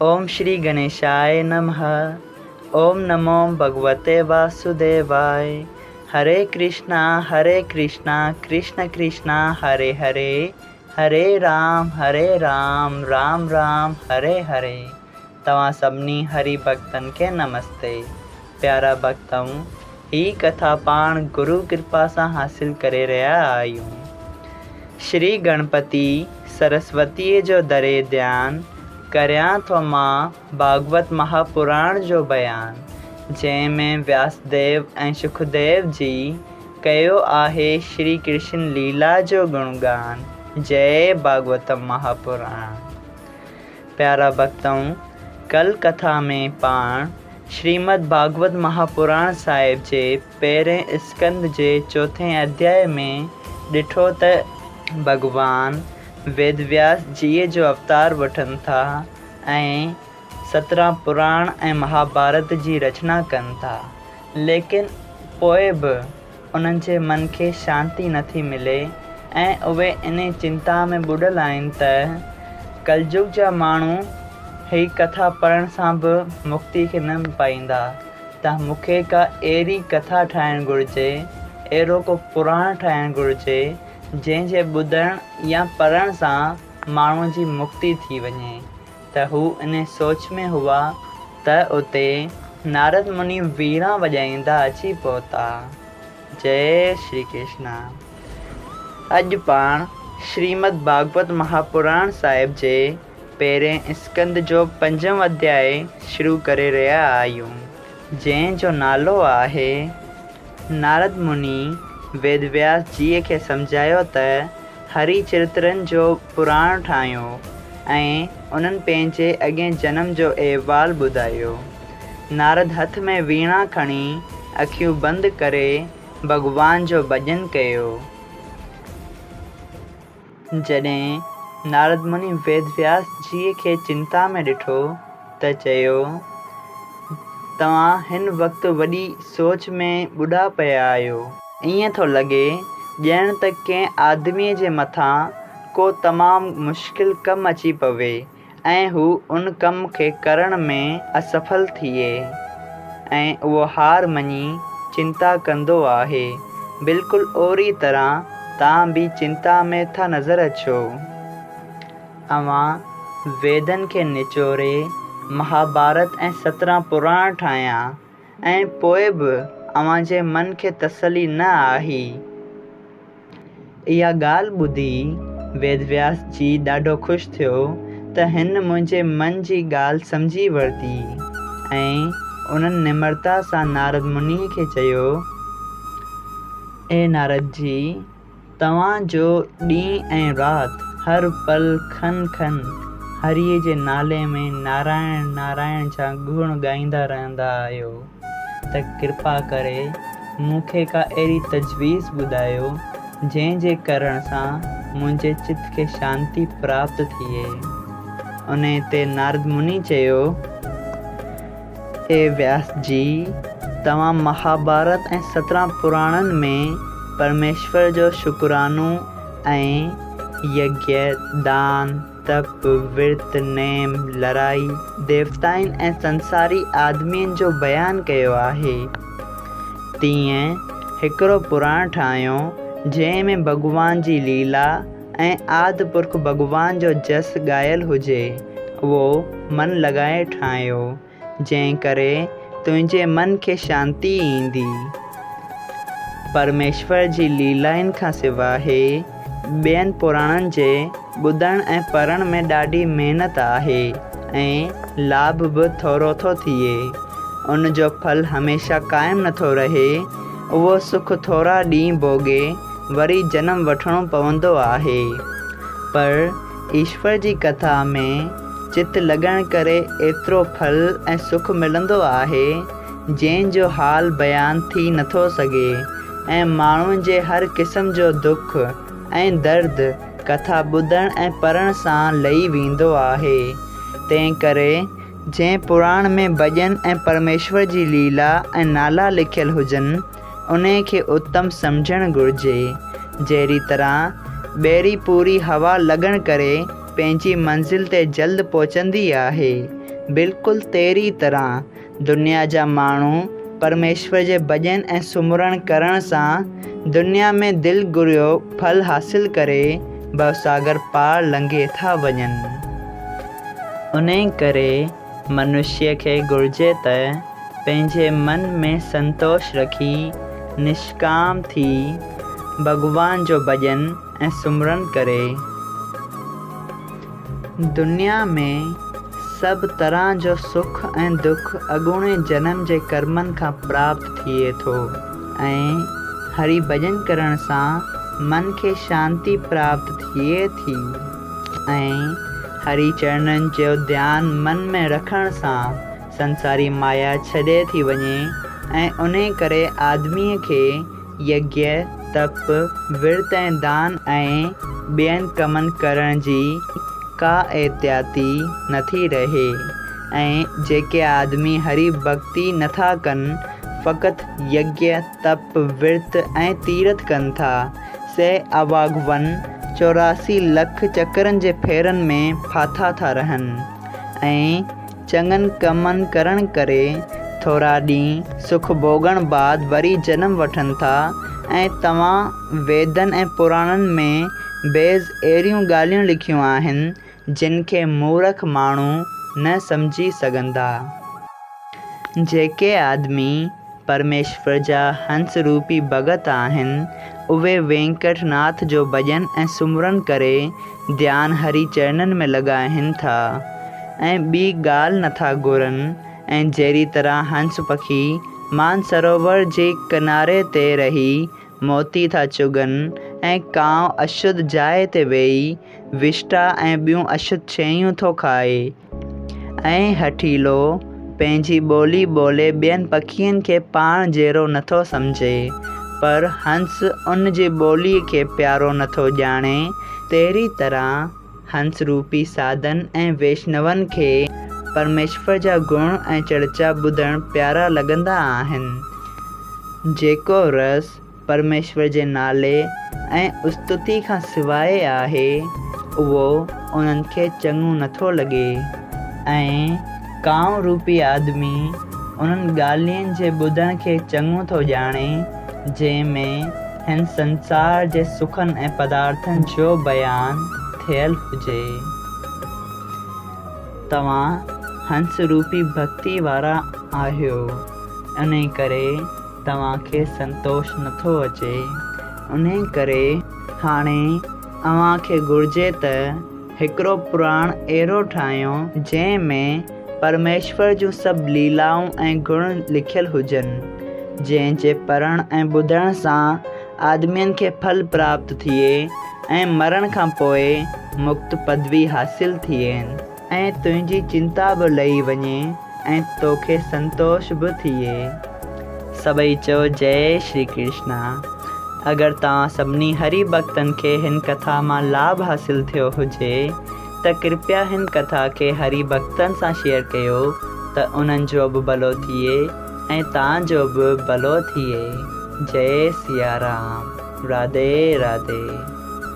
اوم شري گڻيشاء نمه اوم نمو ڀڳوتي واسوديواء هري ڪرشنا هري ڪرشنا ڪرشن ڪرشنا هري هري هري رام هري رام رام رام هري هري توهان سڀني هري ڀڳتن کي نمستي پيارا ڀڳتؤ هي ڪٿا پاڻ گرو ڪرپا سان حاصل ڪري رهيا آهيون شري گڻپتي سرسوتيء جو دري ڌيان ڪريان ٿو مان ڀاڳوت مهاپراڻ جو بيان، جنهن ۾ وياسديو ۽ شڪديو جي ڪيو آهي شري ڪرشن ليلا جو گڻگان. جئي ڀاڳوتم مهاپراڻ. پيارا ڀڳتؤ! ڪل ڪٿا ۾ پاڻ شريمد ڀاڳوت مهاپراڻ صاحب جي پهرين اسڪنڌ جي چوٿين اڌياء ۾ ڏٺو ته ڀڳوان ويد وياس جيء جو اوتار وٺن ٿا ۽ 17 پراڻ ۽ مهاڀارت جي رچنا ڪن ٿا، ليڪن پوء به انهن جي من کي شانتي نٿي ملي ۽ اهي انهي چنتا ۾ ٻڏل آهن ته ڪلجگ جا ماڻهو هي ڪٿا پڙهڻ سان به مڪتي کي نه پائيندا. ته مون کي ڪا اهڙي ڪٿا ٺاهڻ گهرجي، اهڙو ڪو پراڻ ٺاهڻ گهرجي، جنهن جي ٻڌڻ يا پڙهڻ سان ماڻهوء جي مڪتي ٿي وڃي. ته هو انهي سوچ ۾ هئا ته اتي نارد مني ويڻا وڄائيندا اچي پهتا. جئي شري ڪرشنا. اڄ پاڻ شريمد ڀاڳوت مهاپراڻ صاحب جي پهرين اسڪنڌ جو پنجون اڌياء شروع ڪري رهيا آهيون، جنهن جو نالو آهي، نارد مني ويد وياس جيء کي سمجهايو ته هري چرترن جو پراڻ ٺاهيو ۽ انهن پنهنجي اڳئين جنم جو احوال ٻڌايو. نارد هٿ ۾ ويڻا کڻي اکيون بند ڪري ڀڳوان جو ڀڄن ڪيو. جڏهن نارد مني ويد وياس جيء کي چنتا ۾ ڏٺو ته چيو، توهان هن وقت وڏي سوچ ۾ ٻڏا پيا آهيو. ائين ٿو لڳي ڄڻ ته ڪنهن آدميء جي مٿان ڪو تمام مشڪل ڪم اچي پوي ۽ هو ان ڪم کي ڪرڻ ۾ اسڦل ٿئي ۽ اهو هار مڃي چنتا ڪندو آهي. بلڪل اهڙي طرح توهان به چنتا ۾ ٿا نظر اچو. اوهان ويدن کي نچوڙي مهاڀارت ۽ 17 پراڻ ٺاهيا ۽ پوء به اوهان جي من کي تسلي نه آهي. اها ڳالهه ٻڌي ويد وياس جي ڏاڍو خوش ٿيو ته هن منهنجي من جي ڳالهه سمجهي ورتي ۽ انهن نمرتا سان نارد منيء کي چيو، اي نارد جي! توهان جو ڏينهن ۽ رات هر پل کن کن هريء جي نالي ۾ نارائڻ نارائڻ جا گڻ ڳائيندا رهندا آهيو. ته ڪرپا ڪري مون کي ڪا اهڙي تجويز ٻڌايو، جنهن جي ڪرڻ سان منهنجي چت کي شانتي پراپت ٿئي. انهيء تي نارد مني چيو، اي وياس جي! توهان مهاڀارت ۽ 17 پراڻن ۾ پرميشور جو شڪرانو ۽ يگيه، دان، تپ، ورت، نيم، لڙائي، ديوتائن ۽ سنساري آدمين جو بيان ڪيو آهي. تيئن هڪڙو پراڻ ٺاهيو، جنهن ۾ ڀڳوان جي ليلا ۽ آد پرک ڀڳوان جو جس ڳايل هجي، اهو من لڳائي ٺاهيو. جنهن ڪري تنهنجي من کي شانتي ايندي. پرميشور جي ليلائن کان سواء ٻين پراڻن جي ٻڌڻ ۽ پڙهڻ ۾ ڏاڍي محنت آهي ۽ لاڀ به ٿورو ٿو ٿئي. ان جو ڦل هميشه قائم نٿو رهي. اهو سک ٿورا ڏينهن ڀوڳي وري جنم وٺڻو پوندو آهي. پر ايشور جي ڪٿا ۾ چت لڳڻ ڪري ايترو ڦل ۽ سک ملندو آهي، جنهن جو حال بيان ٿي نٿو سگهي ۽ ماڻهن جي هر قسم جو دک ۽ درد ڪٿا ٻڌڻ ۽ پڙهڻ سان لهي ويندو آهي. تنهن ڪري جنهن پراڻ ۾ ڀڄن ۽ پرميشور جي ليلا ۽ نالا لکيل هجن، انهي کي اتم سمجهڻ گهرجي. جهڙي طرح ٻيڙي پوري هوا لڳڻ ڪري. پنهنجي منزل تي جلد پهچندي آهي، بلڪل تهڙي طرح دنيا جا ماڻهو پرميشور جي ڀڄن ۽ سمرڻ ڪرڻ سان دنيا ۾ دل گهريو ڦل حاصل ڪري ڀوساگر پار لنگهي ٿا وڃن. انهيء ڪري منشيء کي گهرجي ته پنهنجي من ۾ سنتوش رکي نشڪام ٿي ڀڳوان جو ڀڄن ۽ سمرن ڪري. دنيا ۾ سڀ طرح جو سک ۽ دک اڳوڻي جنم جي ڪرمن کان پراپت ٿئي ٿو ۽ هري ڀڄن ڪرڻ سان من کي شانتي پراپت ٿئي ٿي ۽ هري چرنن جو ڌيان من ۾ رکڻ سان سنساري مايا ڇڏي ٿي وڃي ۽ انهي ڪري آدميء کي يگيه، تپ، ورت ۽ دان ۽ ٻين ڪمن ڪرڻ جي ڪا احتياطي نٿي رهي ۽ جيڪي آدمي هري ڀڳتي نٿا ڪن، فقط يگيه، تپ، ورت ۽ تيرٿ ڪن ٿا، سي اواگون 84 لک چڪرن جي ڦيرن ۾ ڦاٿا ٿا رهن ۽ چڱن ڪمن ڪرڻ ڪري ٿورا ڏينهن سک ڀوڳڻ بعد وري جنم وٺن ٿا ۽ توهان ويدن ۽ پراڻن ۾ بعض اهڙيون ڳالهيون لکيون آهن جن کي مورک ماڻهو نه سمجهي سگهندا. جيڪي آدمي پرميشور جا هنس روپي ڀڳت آهن، اهي وينڪٽ ناٿ جو ڀڄن ۽ سمرن ڪري ڌيان هري چرنن ۾ لڳائين ٿا ۽ ٻي ڳالهه نٿا گهرن ۽ جهڙي طرح هنس پکي مان سروور جي ڪناري تي رهي موتي ٿا چڳن ۽ ڪانء اشڌ جاء تي ويهي وشٽا ۽ ٻيون اشڌ شيون ٿو کائي. ۽ هٺيلو پنهنجي ٻولي ٻولي ٻين پکين کي پاڻ جهڙو نٿو سمجهي، پر هنس ان جي ٻوليء کي پيارو نٿو ڄاڻي، تهڙي طرح هنس روپي ساڌن ۽ ويشنون کي پرميشور جا گڻ ۽ چرچا ٻڌڻ پيارا لڳندا آهن. جيڪو رس پرميشور جي نالي ۽ استتي کان سواء آهي، اهو انهن کي چڱو نٿو لڳي ۽ ڪانء روپي آدمي انهن ڳالهين جي ٻڌڻ کي چڱو ٿو ڄاڻي، جنهن ۾ هن سنسار جي سکن ۽ پدارٿن جو بيان ٿيل هجي. توهان هنس روپي ڀڳتي وارا آهيو، انهي ڪري توهان کي سنتوش نٿو اچي، انهي ڪري هاڻي اوهان کي گهرجي ته هڪڙو پراڻ اهڙو ٺاهيو، جنهن ۾ پرميشور جون سڀ ليلائون ۽ گڻ لکيل هجن، جنهن جي پڙهڻ ۽ ٻڌڻ سان آدمين کي ڦل پراپت ٿئي ۽ مرڻ کان پوء مڪت پدوي حاصل ٿئين ۽ تنهنجي چنتا به لهي وڃي. ۽ توکي سنتوش به ٿئي. سڀئي چئو جئي شري ڪرشنا. اگر توهان سڀني هري ڀڳتن کي هن ڪٿا مان لاڀ حاصل ٿيو هجي ته ڪرپيا هن ڪٿا کي هري ڀڳتن سان شيئر ڪيو ته انهن جو به ڀلو ٿئي ۽ توهان جو به ڀلو ٿئي. جئي سيارام. راڌي راڌي.